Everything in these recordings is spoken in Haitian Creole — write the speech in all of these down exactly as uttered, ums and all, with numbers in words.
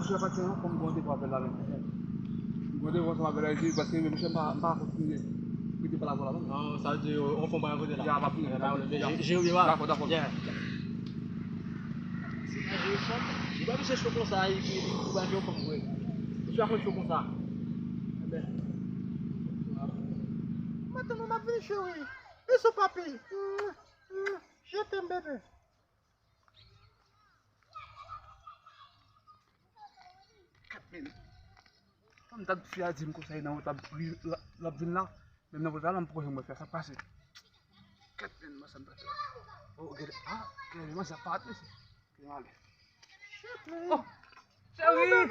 Monchè, pati an, fò m gon de pou apèl la menm. M gon de pou ansanm avè l la, paske monchè, m pa, m pa kontinye. Rete pa la pou la menm. Non, sa vle di, on fò m pa kote la. Ya, pa vini. Ya, pa vini. Jere, ya. Dakò, dakò. Ya. Se pa jere fanm. Li pa bezwen cho konsa, li, li, li, li pa jere fanm vre. Li pa konn cho konsa. Enben. Mwen tande m ap vini, cheri. Bisou, papi. Mm, mm. Je t'aime, bébé. Kat men. Fanm ta fi a di m konsa, nan wout l ap ri, l ap vin la. Menm nan wout la, m poko janm wè fi a, sa k pase. Kat men, mwen sa m ta fè. Oh, gade, ah, gade, mwen sa pa ate se. Gade, ale. Oh, cheri!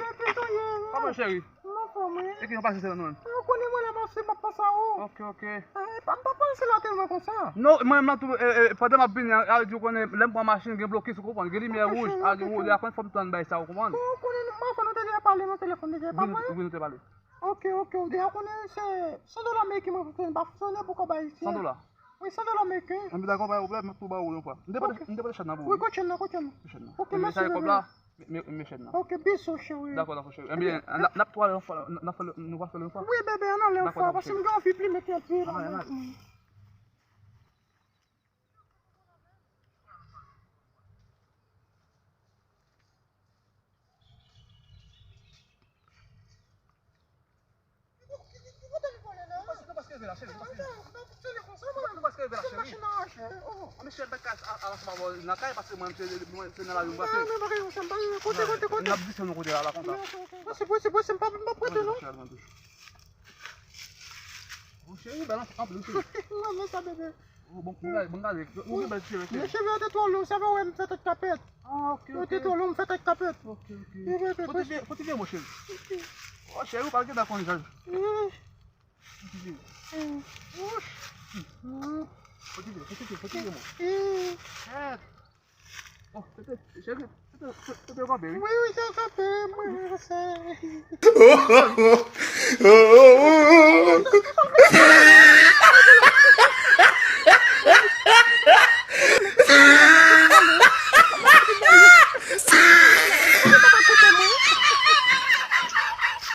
Kòman, cheri? Mwen anfòm, wi. E ki jan pase se la nou menm? Ou konnen mwen la, pase m ap panse a ou. Ok, ok. Eh, pa, m pa panse la tèlman konsa. Non, mwen menm la tou, eh, eh, pandan m ap vini an, a di ou konnen, lè m pran machin, gen blokis, ou konprann, gen limyè wouj, a gen wouj, la konn fò m tann bay sa, ou konprann? Ou konnen, mwen fò nou te deja pale nan telefòn deja, e pa vre? Wi, nou te pale. Ok, ok, ou deja konnen se san dola ameriken mwen fonksyone, pa fonksyone pou kòb ayisyen. San dola? Wi, san dola ameriken. Anben dakò, pa gen pwoblèm, m ap tou ba ou yon fwa. M te pote, m te pote chèn nan pou ou. Wi, kot chèn nan, kot chèn nan. Chèn nan. Ok, mèsi, bebe. Kòb la, men, men, men chèn nan. Ok, bisou, cheri. Dakò, dakò, cheri. Enben, n ap, n ap tou ale yon fwa, n ap fè, nou va fè l yon fwa. Wi, bebe, ann ale yon fwa, paske m gen anvi plimen kèk pye la. Ann ale, ann ale. Ou paske, ou paske rive la, cheri, ou paske. Ou paske rive la, cheri. Oh, mesye, bèk a, a, a, nan kay, paske mwen, se, mwen, se nan lari, mwen pase. Kote, kote, kote? N ap disann nou kote la, la, konsa. Posib, posib, posib, m pa, m pa prete, non. Bon, cheri, bèl anpil, cheri. Mwen, mwen sa, bebe. Oh, bon, bon, gade, bon, gade. Ou gen bèl cheve, cheri. Men cheve yo te twò long, sa fè w wè m fè tèt kapèt. Ah, ok, ok. Yo te twò long, m fè tèt kapèt. Ok, ok. Pote byen, pote byen, mon cheri. Oh, cheri, ou pa gentan konn jan. Pote byen. Pote byen, pote byen, pote byen, mon. Chèt. Oh, tete, cheri, tete, tete, tete, kanpe, wi. Wi, wi, tete, kanpe, mwen, se.